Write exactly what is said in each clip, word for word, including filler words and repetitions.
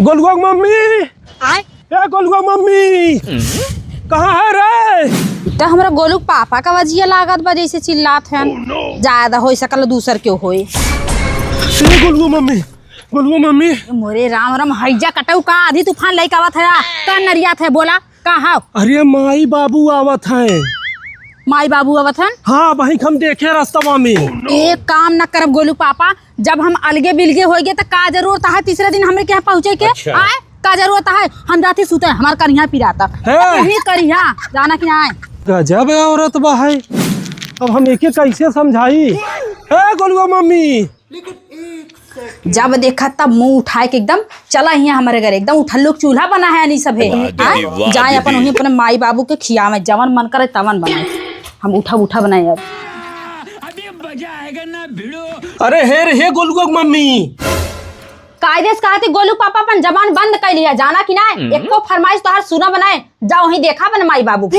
गोलुआ के मम्मी। आय? ए गोलुआ मम्मी, कहाँ है रे? त हमरा गोलू के पापा का वजिया लागत बा, जैसे चिल्लात हैं। ज्यादा होइ सकल दूसर केउ होए। ए गोलुआ मम्मी, गोलुआ मम्मी। मोरे राम राम, हैजा कटऊ का आंधी तूफान लइके आवत है, का नरियात है, बोला, का हाव? अरे माई बाबू आवत हैं। माई बाबू आवत हैं? हाँ, वहीं हम देखे रस्तवा में। एक काम न करब गोलू पापा, जब हम अलगे बिलगे होइगे त का जरूरत है तीसरे दिन हमरे के यहाँ पहुँचे के? अच्छा। आय? का जरूरत है? हम जाती सुते, हमार करिहा पिराता। हे! वही करिहा, जाना कि नाय? गजब औरत बा है। अब हम एके कैसे समझाई? हे गोलुआ मम्मी, जब देखा तब मुंह उठाए के एकदम चला हियाँ हमरे घर, एकदम उठल्लो के चूल्हा बना है यानी सब है। वाह दीदी, आय? वाह जाए दीदी। अपन वहीं अपने माई बाबू के खियावे, जवन मन करे तवन बनाए। हम उठा उठा बनाए अब। अरे हे रे हे गोलुआ के मम्मी। कायदे से कहती गोलू पापा अपन जबान बंद कर लिया, जाना कि ना? एको फरमाइश तोहार सुना बनाए, जा वहीं देखा अपन माई बाबू के।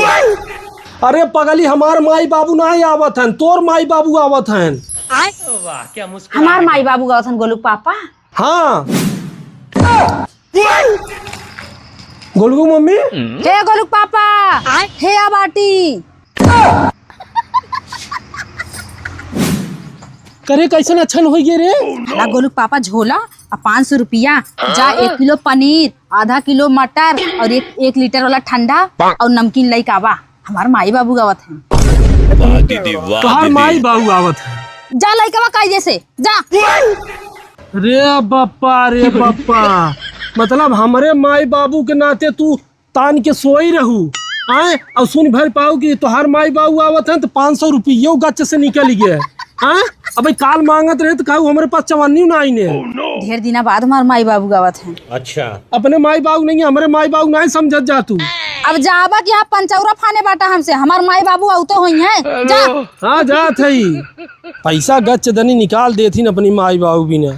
अरे पगली, हमार माई बाबू ना आवत हन, तोर माई बाबू आवत हन। आय? वाह, क्या मुस्कुराहट हमार है। माई बाबू आवत हन गोलू पापा। हाँ। गोलू मम्मी। हे गोलू पापा। आय? हे आ बाटी। करे कैसन अच्छा न होइए रे। ला गोलू पापा झोला आ पाँच सौ रुपया, जा एक किलो पनीर, आधा किलो मटर और एक, एक लीटर वाला ठंडा और नमकीन लइके आवा। हमार माई बाबू आवत हैं। वाह दीदी, वाह तोहार दीदी। माई बाबू आवत हैं। जा लइकवा कायदे से, जा। रे बप्पा, रे बप्पा, मतलब हमरे माई बाबू के नाते तू तान के सोई रहू, आय? और सुन भर पाऊ कि तोहार माई बाबू आवत हैं तो पाँच सौ रुपयो गच्च से निकल गए, आय? अबे काल मांगत रहे तो कहू हमरे पास चवन्नी ना आईने। ढेर दिना बाद हमार माई बाबू आवत हैं। अच्छा। अपने माई बाबू नहीं, हमरे माई बाबू नहीं समझत जा तू। अब जाबा कि यहाँ पंचौरा फाने बाटा हमसे, हमार माई बाबू आवते होई हैं, जा। हाँ, जात है। पैसा गच्च दनी निकाल देथिन अपनी माई बाबू बिना।